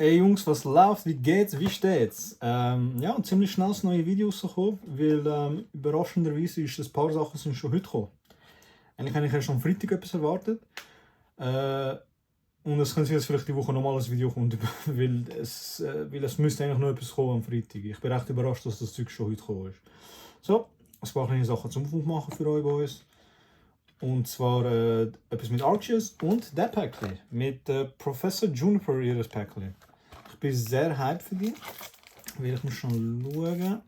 Hey Jungs, was läuft? Wie geht's? Wie steht's? Ja, ziemlich schnell das neue Video rausgekommen, weil überraschenderweise ist ein paar Sachen sind schon heute gekommen. Eigentlich habe ich erst am Freitag etwas erwartet. Und es könnte sein, dass vielleicht die Woche nochmal ein Video kommt, weil es müsste eigentlich noch etwas kommen am Freitag. Ich bin recht überrascht, dass das Zeug schon heute gekommen ist. So, ein paar kleine Sachen zum Aufmachen für euch Boys. Und zwar etwas mit Arceus und der Päckchen mit Professor Juniper ihres Päckchen. Ich bin sehr hyped für die, weil ich muss schon schauen.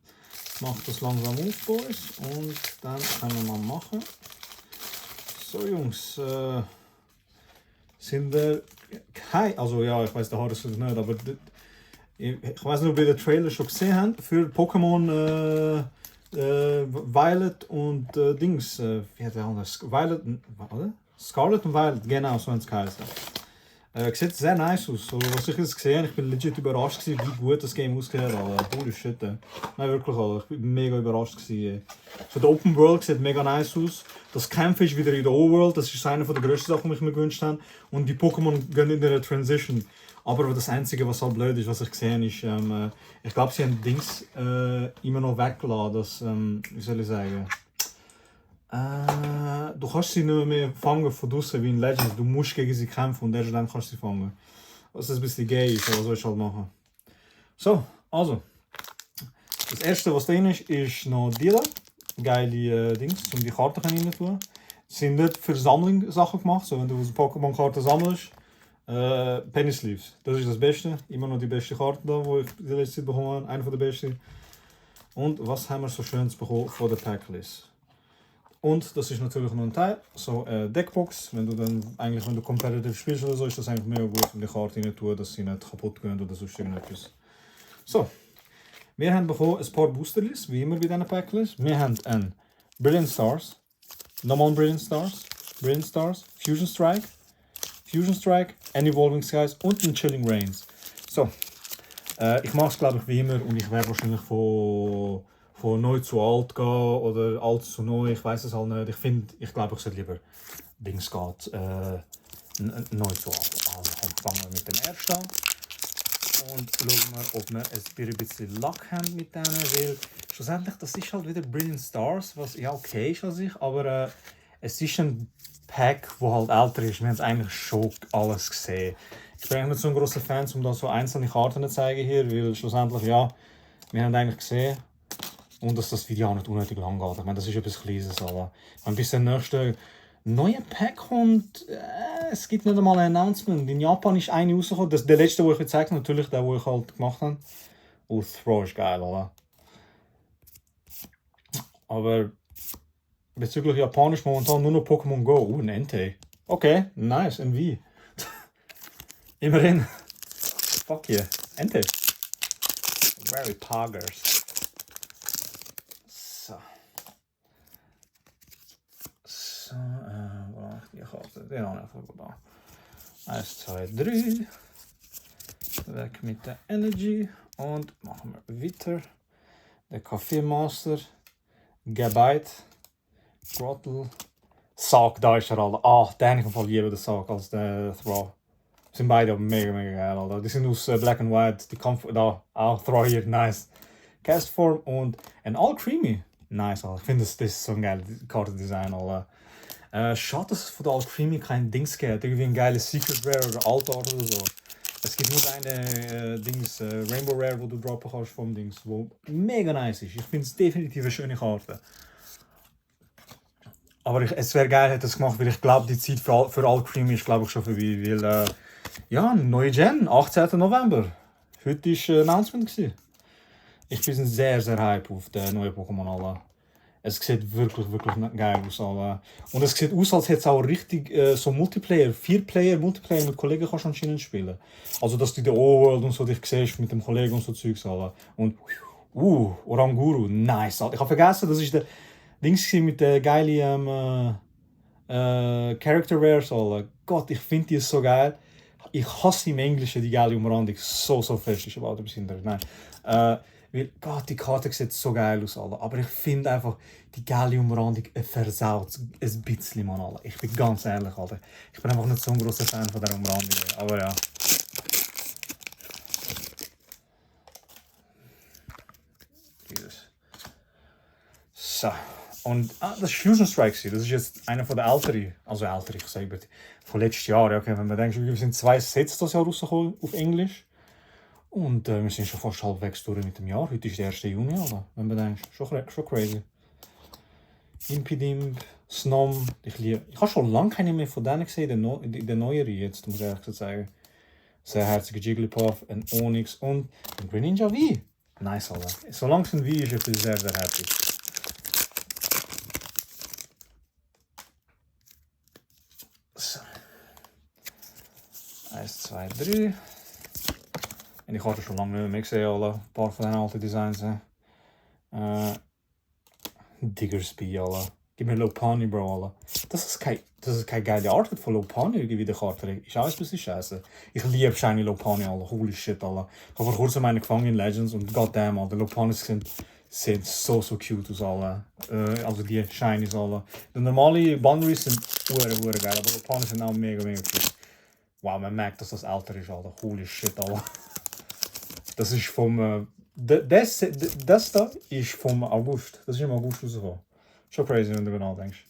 Ich mache das langsam auf, Boys, und dann können wir mal machen. So Jungs, sind keine, also ja, ich weiß der Haar ist nicht, aber ich weiß nicht, ob ihr den Trailer schon gesehen habt für Pokémon Violet und Dings, wie hat der anders? Violet, oder? Scarlet und Violet, genau, so hat es geheißen. Sieht sehr nice aus. So, was ich jetzt gesehen habe, ich bin legit überrascht gewesen, wie gut das Game ausgesehen hat. Holy shit. Nein, wirklich, Alter. Ich bin mega überrascht gewesen. So, der Open World sieht mega nice aus. Das Kämpfen ist wieder in der Overworld, das ist eine der grössten Sachen, die ich mir gewünscht habe. Und die Pokémon gehen in der Transition. Aber das Einzige, was halt blöd ist, was ich gesehen habe, ist, ich glaube, sie haben Dings immer noch weggelassen. Das, wie soll ich sagen? Du kannst sie nicht mehr fangen von draußen wie in Legends. Du musst gegen sie kämpfen und erst dann kannst du sie fangen. Was ein bisschen gay ist, aber was soll ich halt machen? So, also. Das erste, was drin ist noch Dealer. Geile Dings, um die Karten rein zu tun. Sie sind nicht für Sammlung-Sachen gemacht, so wenn du Pokémon-Karten sammelst. Penny Sleeves, das ist das Beste. Immer noch die beste Karte da, die ich die letzte Zeit bekommen habe. Eine der besten. Und was haben wir so Schönes bekommen von der Packlist? Und das ist natürlich noch ein Teil, so eine Deckbox. Wenn du competitive spielst oder so, ist das eigentlich mega gut, um die Karte rein zu tun, dass sie nicht kaputt gehen oder sonst irgendetwas. So, wir haben bekommen ein paar Boosterlis, wie immer bei diesen Packlist. Wir haben ein Brilliant Stars, nochmal ein Brilliant Stars, Fusion Strike, and Evolving Skies und ein Chilling Rains. So, ich mache es glaube ich wie immer und ich werde wahrscheinlich von neu zu alt gehen oder alt zu neu, ich weiß es halt nicht. Ich glaube, ich sollte lieber Dings geht, neu zu alt. Also fangen wir mit dem ersten an und schauen wir, ob wir ein bisschen Luck haben mit denen, weil schlussendlich, das ist halt wieder Brilliant Stars, was ja okay ist an sich, aber es ist ein Pack, wo halt älter ist. Wir haben es eigentlich schon alles gesehen. Ich bin eigentlich nicht so ein grosser Fan, um da so einzelne Karten zu zeigen hier, weil schlussendlich, ja, wir haben eigentlich gesehen, und dass das Video auch nicht unnötig lang geht. Ich meine, das ist etwas Kleines, aber bis der nächste neue Pack kommt, es gibt nicht einmal ein Announcement. In Japan ist eine rausgekommen, der letzte, den ich gezeigt habe, natürlich der, den ich halt gemacht habe. Oh, Throw ist geil, oder? Aber bezüglich Japanisch momentan nur noch Pokémon Go. Ein Entei. Okay, nice, ein wie. Immerhin. Fuck yeah, Entei. Very poggers. So, die Karte, den habe ich einfach da. 1, 2, 3. Weg mit der Energy. Und machen wir weiter. Der Kaffeemaster. Gabite. Grottle. Sark, da ist er alle. Den habe ich im Fall lieber den Sark als der Throw. Sind beide mega geil, Alter. Die sind aus Black and White. Die Kampf da. Auch Throw hier, nice. Castform und ein All Creamy. Nice, Alter. Ich finde das ist so ein geiles Kartendesign, Alter. Schade, dass es von der All Creamy kein Dings gibt. Irgendwie ein geiles Secret Rare oder Altar oder so. Es gibt nur eine Rainbow Rare, wo du droppen kannst vom Dings, wo mega nice ist. Ich finde es definitiv eine schöne Karte. Aber es wäre geil, hätte es gemacht, weil ich glaube, die Zeit für All Creamy ist glaube ich schon vorbei. Weil, ja, neue Gen, 18. November. Heute war ein Announcement. Ich bin sehr hype auf den neuen Pokémon, Alter. Es sieht wirklich geil aus, Alter. Und es sieht aus, als hätte es auch richtig so Multiplayer, 4-Player Multiplayer mit Kollegen kannst du anscheinend spielen. Also, dass du in der O-World und so dich siehst mit dem Kollegen und so Zeugs, Alter. Und, Oranguru, nice, Alter. Ich habe vergessen, das ist der Dings mit der geilen Character Rares, Alter. Gott, ich finde die so geil. Ich hasse im Englischen die geile Umrandung so fest, ist aber etwas hinterher. Nein. Weil, Gott, die Karte sieht so geil aus, Alter. Aber ich finde einfach, die geile Umrandung versaut ein bisschen, Mann, Alter. Ich bin ganz ehrlich, Alter. Ich bin einfach nicht so ein grosser Fan von der Umrandung. Aber ja. So. Und das ist Fusion Strike. Das ist jetzt einer von den älteren, also älter, ich sage von letztes Jahr. Okay, wenn man denkt, wir sind 2 Sets das Jahr rausgekommen auf Englisch. Und wir sind schon fast halbwegs durch mit dem Jahr. Heute ist der 1. Juni, oder? Wenn man denkt, schon crazy. Impidimp, Snom, ich habe schon lange keine mehr von denen gesehen, in der neueren jetzt, muss ich ehrlich sagen. Sehr herzige Jigglypuff, ein Onyx und ein Greninja V. Nice, Alter. Solange es ein V ist, ich bin sehr, sehr happy. So. 1, 2, 3. En ich hatte schon lange nicht mehr gesehen, alle. Ein paar von den alten Designs. Diggersby, alle. Gib mir Lopunny, Bro, alle. Das ist keine geile Art von Lopunny, wie die Karte. Ist alles ein bisschen scheiße. Ich liebe Shiny Lopunny, alle. Holy shit, alle. Ich habe vor kurzem eine gefangen in Legends und goddamn, alle. Lopunnys sehen so cute aus, alle. Also die Shinies, alle. Die normale Boundaries sind hure geil, aber Lopunnys sind auch mega cute. Wow, man merkt, dass das älter ist, alle. Holy shit, alle. Das ist vom. Das da ist vom August. Das ist im August rausgekommen. Schon crazy, wenn du genau denkst.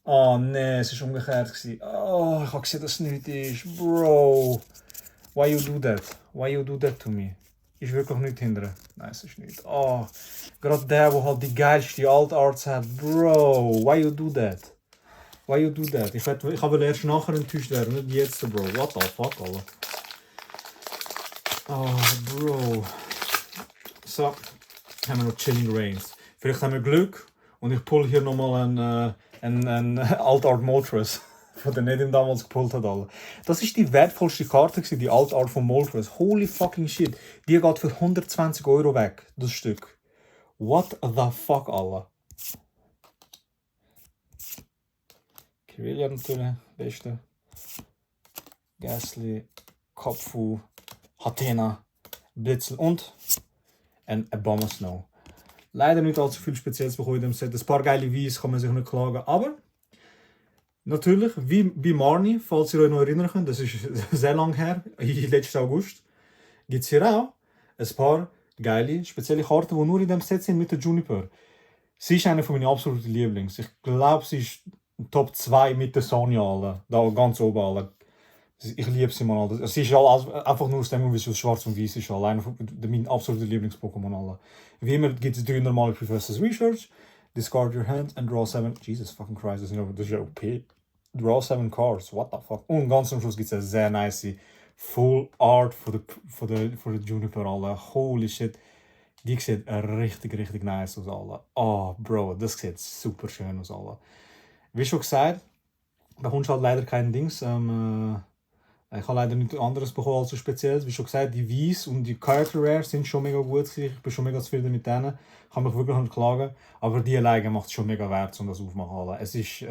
Oh nee, es war umgekehrt. Oh, ich habe gesehen, dass es nicht ist. Bro. Why you do that? Why you do that to me? Ist wirklich nicht hindern. Nein, es ist nicht. Oh, gerade der, der halt die geilste Alt-Arts hat. Bro, why you do that? Why you do that? Ich habe erst nachher enttäuscht werden, nicht jetzt, Bro. What the fuck, Alter. Oh, Bro. So, haben wir noch Chilling Reigns. Vielleicht haben wir Glück und ich pull hier nochmal einen Alt-Art Moltres, von der Nedim damals gepullt hat. Alle. Das ist die wertvollste Karte, die Alt-Art von Moltres. Holy fucking shit. Die geht für 120 € weg, das Stück. What the fuck, Alter. Kirilla natürlich, beste. Gasly, Kopfu, Hatena, Blitzel und ein Bomber Snow. Leider nicht allzu viel Spezielles bekommen in dem Set. Ein paar geile V's kann man sich nicht klagen. Aber natürlich, wie bei Marnie, falls ihr euch noch erinnern könnt, das ist sehr lang her, letzten August, gibt es hier auch ein paar geile, spezielle Karten, die nur in dem Set sind mit der Juniper. Sie ist eine von meinen absoluten Lieblings. Ich glaube, sie ist Top 2 mit der Sonja, alle. Da ganz oben, alle. Ich liebe sie, man. Also, sie ist einfach nur aus dem, wie sie schwarz und weiß ist. Einer von meinen absoluten Lieblings-Pokémon, alle. Wie immer gibt es 3 normale Professor's Research. Discard your hand and draw 7. Jesus fucking Christ, das ist ja OP. Draw 7 cards, what the fuck. Und ganz am Schluss gibt es eine sehr nice Full Art für die Juniper, alle. Holy shit. Die sieht richtig nice aus, alle. Oh, Bro, das sieht super schön aus, alle. Wie schon gesagt, da kommst halt leider kein Dings. Ich habe leider nichts anderes bekommen als so spezielles. Wie schon gesagt, die Weiss und die Character Rare sind schon mega gut. Ich bin schon mega zufrieden mit denen. Ich kann mich wirklich nicht klagen. Aber die alleine macht es schon mega wert, um das aufzumachen. Es ist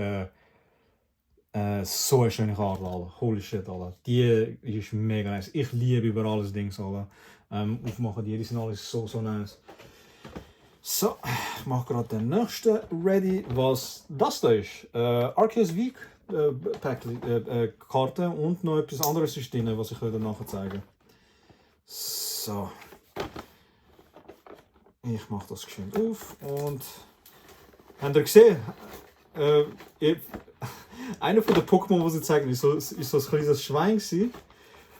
so eine schöne Karte. Holy shit, Alter. Die ist mega nice. Ich liebe über alles Dings. Aufmachen die sind alles so nice. So, ich mache gerade den nächsten ready, was das da ist. Arceus Week. Karte und noch etwas anderes ist drin, was ich euch nachher zeige. So. Ich mache das schön auf und habt ihr gesehen? Einer von den Pokémon, die sie zeigen, ist so ein kleines Schwein gewesen.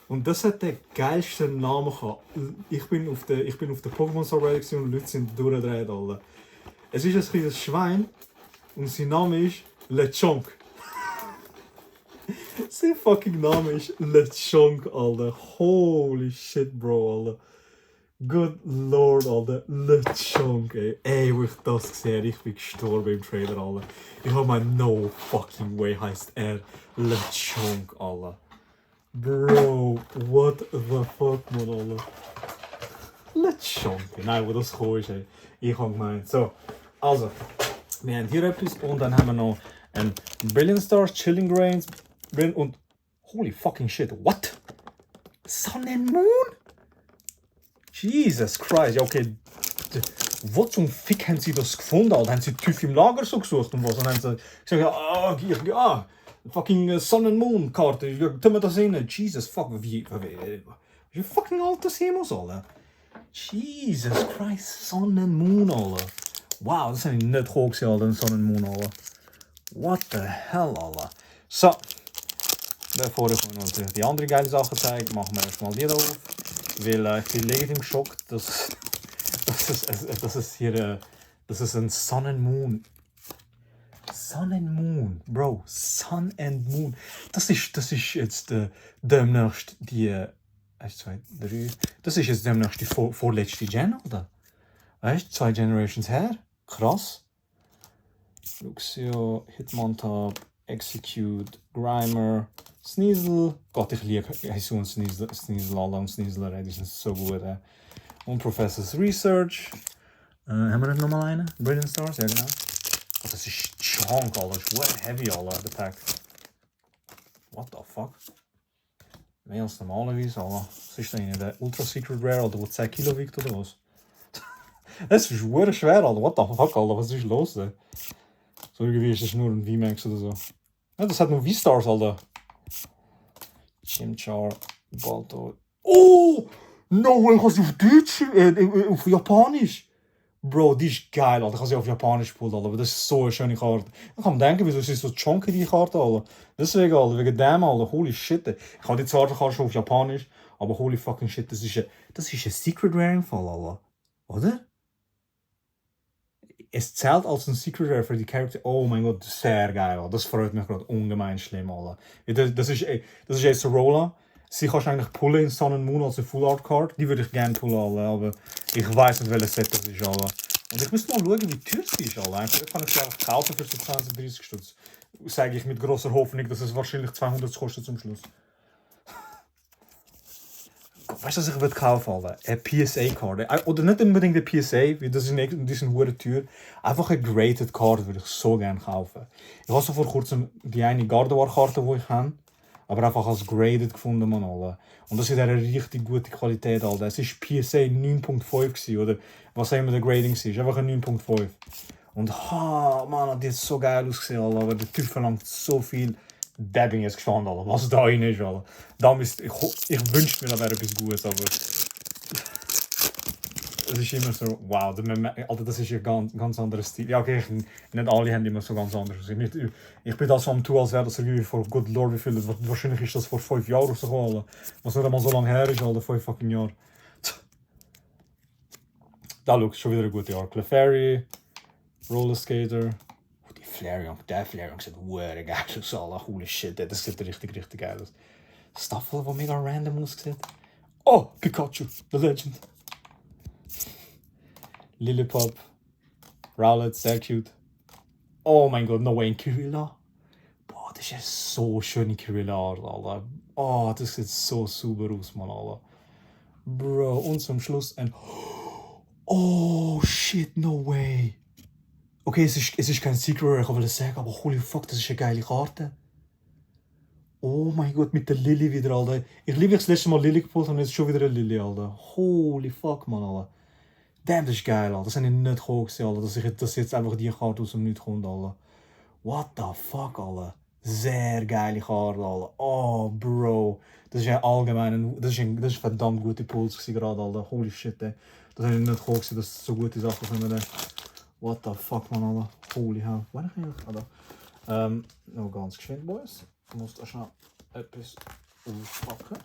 Und das hat den geilsten Namen gehabt. Ich bin auf der Pokémon Survey und die Leute sind durchgedreht. Es ist ein kleines Schwein und sein Name ist Lechonk. Sein fucking Name ist Lechonk, Alter. Holy shit, Bro, Alter. Good Lord, Alter. Lechonk, ey. Ey, wo ich das gesehen habe, ich bin gestorben im Trailer, Alter. Ich habe mein No fucking way heißt er Lechonk, Alter. Bro, what the fuck, man, Alter. Lechonk. Nein, wo das gekommen ist, ey. Ich habe gemeint. So, also. Wir haben hier etwas und dann haben wir noch ein Brilliant Stars, Chilling Grains. Und holy fucking shit, what? Sun and Moon? Jesus Christ, ja okay. Wo zum Fick haben sie das gefunden? Alter? Haben sie TÜV im Lager so gesucht und was? Und haben sie gesagt, ja, fucking Sun and Moon Karte, ja, tun wir das rein? Jesus fuck, wie fucking alt das hier muss, Alter? Jesus Christ, Sun and Moon, Alter. Wow, das habe ich nicht hoch gesehen, Alter, in so einem Moon, Alter. What the hell, Alter. So, bevor ich euch natürlich die andere geile Sachen zeige, machen wir erstmal die da auf. Weil ich bin legitim geschockt, dass es hier das ist ein Sun and Moon. Sun and Moon, Bro, Sun and Moon. Das ist jetzt demnächst die 1, 2, 3. Das ist jetzt demnächst die vorletzte Gen, oder? Weißt du, 2 Generations her? Krass. Luxio, Hitmontop, Execute, Grimer, Sneasel. Gott, ich liebe so einen Sneasel, Alter, und Sneasler, die sind so gut. Und Professor's Research. Haben wir noch mal einen? Brilliant Stars, ja genau. Oh, das ist Chunk, Alter. Das ist what heavy, Alter, der Pack. What the fuck? Mehr als normalerweise, Alter. Was ist denn der Ultra Secret Rare, Alter, der 10 Kilo wiegt oder was? Das ist wirklich schwer, Alter. What the fuck, Alter, was ist los, ey? So irgendwie ist das nur ein VMAX oder so. Ja, das hat nur V-Stars, Alter. Chimchar, Balto. Oh! No way, ich kann sie auf Deutsch, auf Japanisch. Bro, die ist geil, Alter. Ich habe sie auf Japanisch gespielt, Alter. Aber das ist so eine schöne Karte. Ich kann mir denken, wieso ist sie so chunky, die Karte, Alter. Deswegen, Alter, wegen dem, Alter. Holy shit. Ich habe die zweite Karte schon auf Japanisch. Aber holy fucking shit, das ist ein Secret Rare im Fall, Alter. Oder? Es zählt als ein Secret Rare für die Charakter. Oh mein Gott, sehr geil, Alter. Das freut mich gerade ungemein schlimm, Alter. Das ist jetzt Rolla. Sie kannst eigentlich pullen in Sun and Moon als eine Full Art Card. Die würde ich gerne pullen, Alter. Aber ich weiß nicht, welches Set das ist, Alter. Und ich müsste mal schauen, wie teuer sie ist, Alter. Vielleicht kann ich sie einfach kaufen für so 20, 30 Stutz. Sage ich mit großer Hoffnung, dass es wahrscheinlich 200 kostet zum Schluss. Weißt du, was ich würde kaufen, Alter? Eine PSA-Card. Oder nicht unbedingt eine PSA, weil das ist eine Tür. Einfach eine Graded Card würde ich so gerne kaufen. Ich habe so vor kurzem die eine Gardevoir-Karte, die ich habe. Aber einfach als Graded gefunden, man, Alter. Und das ist eine richtig gute Qualität, Alter. Es war PSA 9.5 oder was immer der Grading ist. Einfach ein 9.5. Und man, die hat so geil ausgesehen, Alter. Aber der Typ verlangt so viel. Da bin ich jetzt gespannt, Alter, was da rein ist, Alter. Ich wünschte mir, da wäre etwas Gutes, aber es ist immer so, wow, Alter, das ist ein ganz anderes Stil. Ja, okay, nicht alle haben immer so ganz anders. Ich bin da so am Tun, als wäre das irgendwie vor Good Lord, wie viel, wahrscheinlich ist das vor 5 Jahren rausgekommen, Alter. Was nicht einmal so lange her ist, Alter, 5 fucking Jahre. Da schaut schon wieder ein gutes Jahr. Clefairy, Roller Skater. Die Flareon, der Flareon sieht geil aus, Alter. Holy shit, das sieht richtig, richtig geil aus. Staffel, der mega random aussieht. Oh, Pikachu, the Legend. Lilipop, Rowlet, sehr cute. Oh mein Gott, no way, in Kirilla. Boah, das ist so schöne Kirilla-Art, Alter. Oh, das sieht so super aus, Mann, Alter. Bro, und zum Schluss ein... Oh, shit, no way. Okay, es ist kein Secret, ich will es sagen, aber holy fuck, das ist eine geile Karte. Oh mein Gott, mit der Lily wieder, Alter. Ich liebe das letzte Mal Lily gepult und jetzt schon wieder eine Lily, Alter. Holy fuck, Mann, Alter. Damn, das ist geil, Alter. Das habe ich nicht hoch gesehen, Alter. Dass jetzt einfach die Karte aus dem Nichts kommt, Alter. What the fuck, Alter. Sehr geile Karte, Alter. Oh, Bro. Das ist ja allgemein, das ist verdammt gute Puls gerade, Alter. Holy shit, ey. Das habe ich nicht hoch gesehen, dass so gute Sachen kommen, ey. What the fuck, man, Alter. Holy hell. Was ist eigentlich, Alter? Noch ganz geschwind, Boys. Ich muss da schnell etwas auspacken.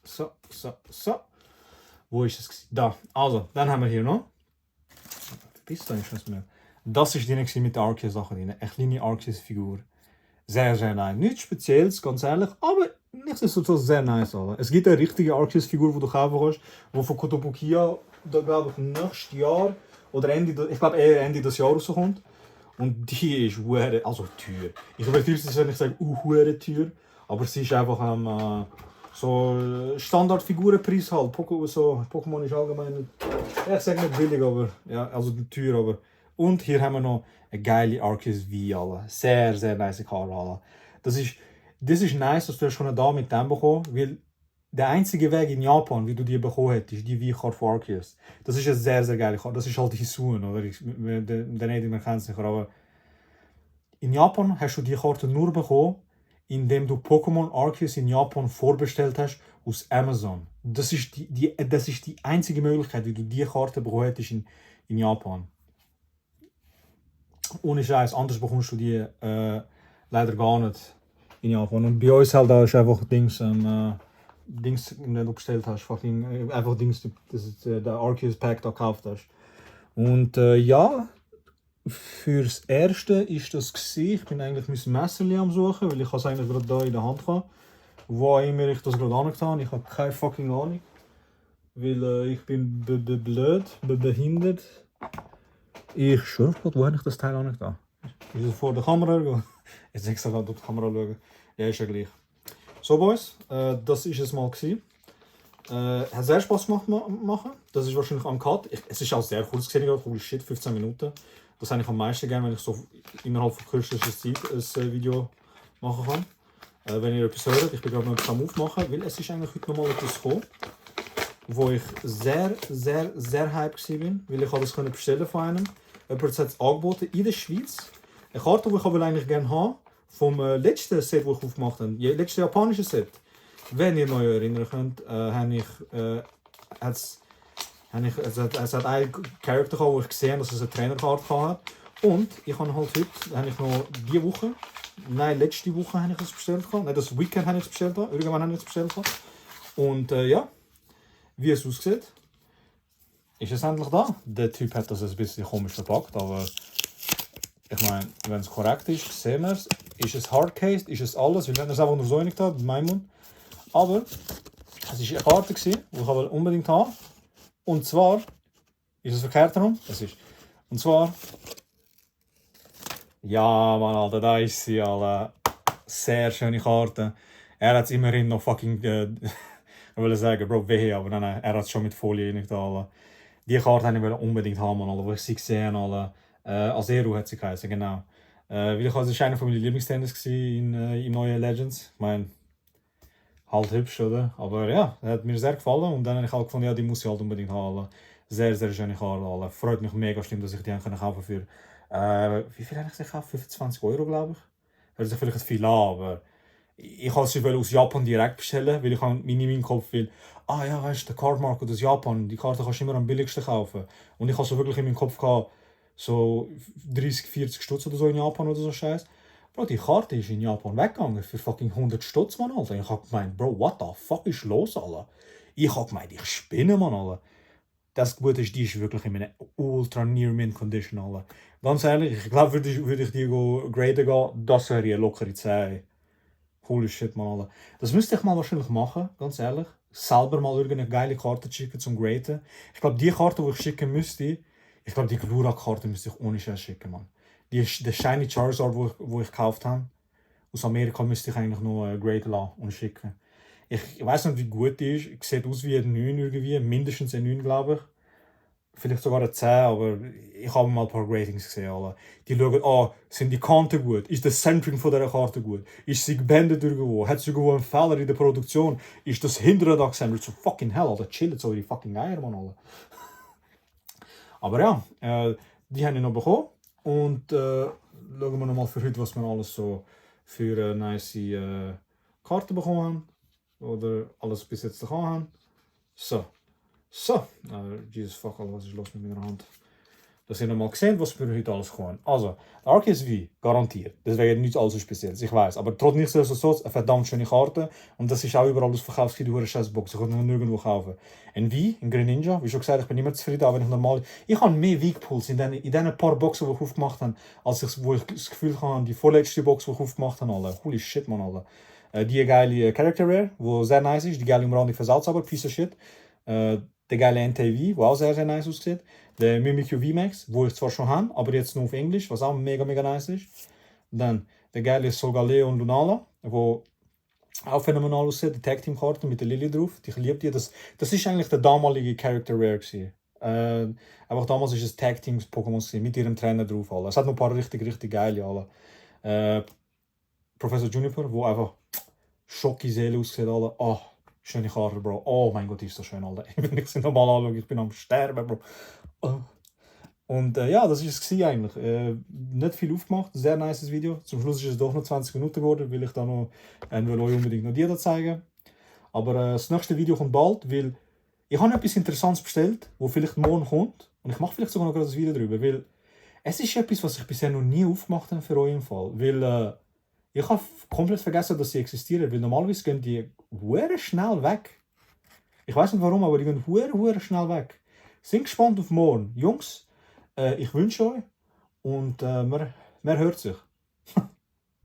So. Wo ist es? Da. Also, dann haben wir hier noch. Bis da ist es mehr. Das ist die mit der Arceus-Sache drin. Eine kleine Arceus-Figur. Sehr, sehr nice. Nichts Spezielles, ganz ehrlich, aber nichtsdestotrotz sehr nice. Alter. Es gibt eine richtige Arceus-Figur, die du kaufen kannst, die von Kotobukiya, da glaube ich, nächstes Jahr oder Ende des Jahres rauskommt. Und die ist also teuer. Ich übertreibe es nicht, wenn ich sage, teuer, aber sie ist einfach so Standardfigurenpreis halt. Pokémon ist allgemein, ich sage nicht billig, aber ja, also teuer, aber. Und hier haben wir noch eine geile Arceus V, Alter. Sehr, sehr nice Karte, Alter. Das ist nice, dass du schon da mit dem bekommen, weil der einzige Weg in Japan, wie du die bekommen hättest, die V-Karte von Arceus. Das ist eine sehr, sehr geile Karte. Das ist halt Hisun, oder? Der Nediger kennt es nicht, aber in Japan hast du die Karte nur bekommen, indem du Pokémon Arceus in Japan vorbestellt hast aus Amazon. das ist die einzige Möglichkeit, wie du diese Karte bekommen hättest in Japan. Ohne Scheiß, anders bekommst du die leider gar nicht in Japan. Und bei uns halt, da ist einfach Dings, Dings, wenn du bestellt hast, fucking, einfach Dings, das ist der Arceus Pack da gekauft hast. Und ja, fürs Erste ist das gewesen. Ich bin eigentlich mein Messerli am suchen, weil ich es eigentlich gerade da in der Hand habe. Wo immer ich das gerade angetan habe, ich habe keine fucking Ahnung. Weil ich bin blöd, behindert. Ich schwöre Gott, wo habe ich das Teil angetan? Ist es vor der Kamera? Jetzt sehe ich gerade durch die Kamera schauen. Ja, ist ja gleich. So Boys, das war es mal gewesen. Hat sehr Spaß gemacht machen. Das ist wahrscheinlich am Cut. Es ist auch sehr kurz gesehen, holy shit, 15 Minuten. Das habe ich am meisten gerne, wenn ich so innerhalb von kürzester Zeit ein Video machen kann. Wenn ihr etwas hört, ich bin gerade noch etwas am Aufmachen, weil es ist eigentlich heute nochmal etwas gekommen, wo ich sehr hyped war, weil ich das bestellen von einem. Jemand hat es angeboten in der Schweiz. Eine Karte, die ich aber eigentlich gerne habe, vom letzten Set, das ich aufgemacht habe, das letzte japanische Set. Wenn ihr euch erinnern könnt, es hat einen Charakter gehabt, wo ich gesehen habe, dass es eine Trainerkarte hat. Und ich habe halt heute, habe ich noch diese Woche, nein, letzte Woche habe ich es bestellt. Nein, das Weekend habe ich es bestellt. Irgendwann habe ich es bestellt. Und ja, wie es aussieht, ist es endlich da. Der Typ hat das ein bisschen komisch verpackt, aber ich meine, wenn es korrekt ist, sehen wir es. Ist es hardcased, ist es alles. Wir werden es einfach nur so nicht haben, mein Mund. Aber es war eine Karte, die ich aber unbedingt haben. Und zwar, ist es verkehrt herum? Es ist. Und zwar, ja, Mann, Alter, da ist sie, Alter. Sehr schöne Karte. Er hat es immerhin noch fucking, ich will sagen, Bro, wehe, aber nein, er hat es schon mit Folie nicht da, Alter. Die Karte wollte ich unbedingt haben, Alter, wo ich sie gesehen habe, Sehr hat sie geheißen, genau. Weil ich das war einer von meinen Lieblingstennis im neuen Legends. Ich meine, halt hübsch, oder? Aber ja, hat mir sehr gefallen und dann habe ich halt gefunden, ja, die muss ich halt unbedingt haben. Sehr schöne Karte. Freut mich mega schlimm, dass ich die kaufen für, wie viel habe ich sie gekauft? 25 Euro, glaube ich. Hört sich vielleicht viel an, aber ich wollte sie aus Japan direkt bestellen, weil ich in meinem Kopf will, ah ja, weißt du, der Card Market aus Japan, die Karte kannst du immer am billigsten kaufen. Und ich habe so wirklich in meinem Kopf gehabt, so 30, 40 Stutz oder so in Japan oder so Scheiß. Bro, die Karte ist in Japan weggegangen für fucking 100 Stutz, Mann, Alter. Ich hab gemeint, Bro, what the fuck ist los, Alter? Ich hab gemeint, ich spinne, Mann, Alter. Das Gute ist, die ist wirklich in einer ultra near mint condition, Alter. Ganz ehrlich, ich glaube, würde ich die graden gehen, das wäre eine lockere 10. Holy shit, Mann, Alter. Das müsste ich mal wahrscheinlich machen, ganz ehrlich. Selber mal irgendeine geile Karte schicken zum graden. Ich glaube, die Karte, die ich schicken müsste, ich glaube, die Glurak-Karte müsste ich ohne Scheiß schicken, Mann. Der Shiny Charizard, wo ich gekauft habe, aus Amerika müsste ich eigentlich nur graden lassen und schicken. Ich weiß nicht, wie gut die ist. Sieht aus wie ein 9 irgendwie, mindestens ein 9, glaube ich. Vielleicht sogar ein 10, aber ich habe mal ein paar Ratings gesehen. Alle. Die schauen, sind die Kanten gut? Ist das Centering von dieser Karte gut? Ist sie gebändet irgendwo? Hat sie irgendwo einen Fehler in der Produktion? Ist das hintere da gesendet? So fucking hell, Alter. Chillt so die fucking Eier, Mann, Alter. Aber ja, die habe ich noch bekommen. Und schauen wir nochmal für heute, was wir alles so für nice Karten bekommen haben. Oder alles bis jetzt bekommen haben. So. Jesus fuck, Alter, was ist los mit meiner Hand? Dass ihr nochmal gesehen, was wir heute alles kommen. Also, der Arceus V, garantiert. Das wäre nicht allzu speziell, ich weiß. Aber trotzdem nichtsdestotrotz eine verdammt schöne Karte. Und das ist auch überall ausverkauft, die eine Scheißbox. Ich konnte nirgendwo kaufen. Ein V, ein Green Ninja, wie schon gesagt, ich bin immer zufrieden, aber wenn ich normal. Ich habe mehr V-Pools in diesen paar Boxen, die ich aufgemacht habe, wo ich das Gefühl habe, die vorletzte Box, die ich aufgemacht habe, Alter. Holy shit, man, Alter. Die geile Character Rare, die sehr nice ist. Die geile Umrandung für Salzauber, Piece of Shit. Der geile NTV, der auch sehr nice aussieht. Der Mimikyu VMAX, wo ich zwar schon habe, aber jetzt nur auf Englisch, was auch mega nice ist. Dann der geile Solgaleo und Lunala, wo auch phänomenal aussieht. Die Tag Team Karte mit der Lily drauf. Ich liebe die. Das ist eigentlich der damalige Character Rare gewesen. Einfach damals ist es Tag Teams Pokémon mit ihrem Trainer drauf. Alle. Es hat noch ein paar richtig geile. Alle. Professor Juniper, wo einfach Schocki-Seele aussieht. Alle. Oh, schöne Karte, Bro. Oh mein Gott, ist so schön, Alter. Wenn ich sie nochmal anschaue, ich bin am Sterben, Bro. Oh. Und ja, das war es eigentlich. Nicht viel aufgemacht, sehr nice Video. Zum Schluss ist es doch noch 20 Minuten geworden, weil ich da noch euch unbedingt noch die da zeigen. Aber das nächste Video kommt bald, weil ich habe etwas Interessantes bestellt, wo vielleicht morgen kommt. Und ich mache vielleicht sogar noch gerade ein Video darüber, weil es ist etwas, was ich bisher noch nie aufgemacht habe für euch im Fall. Weil ich habe komplett vergessen, dass sie existieren, weil normalerweise gehen die sehr schnell weg. Ich weiß nicht warum, aber die gehen sehr schnell weg. Sind gespannt auf morgen. Jungs, ich wünsche euch und man hört sich.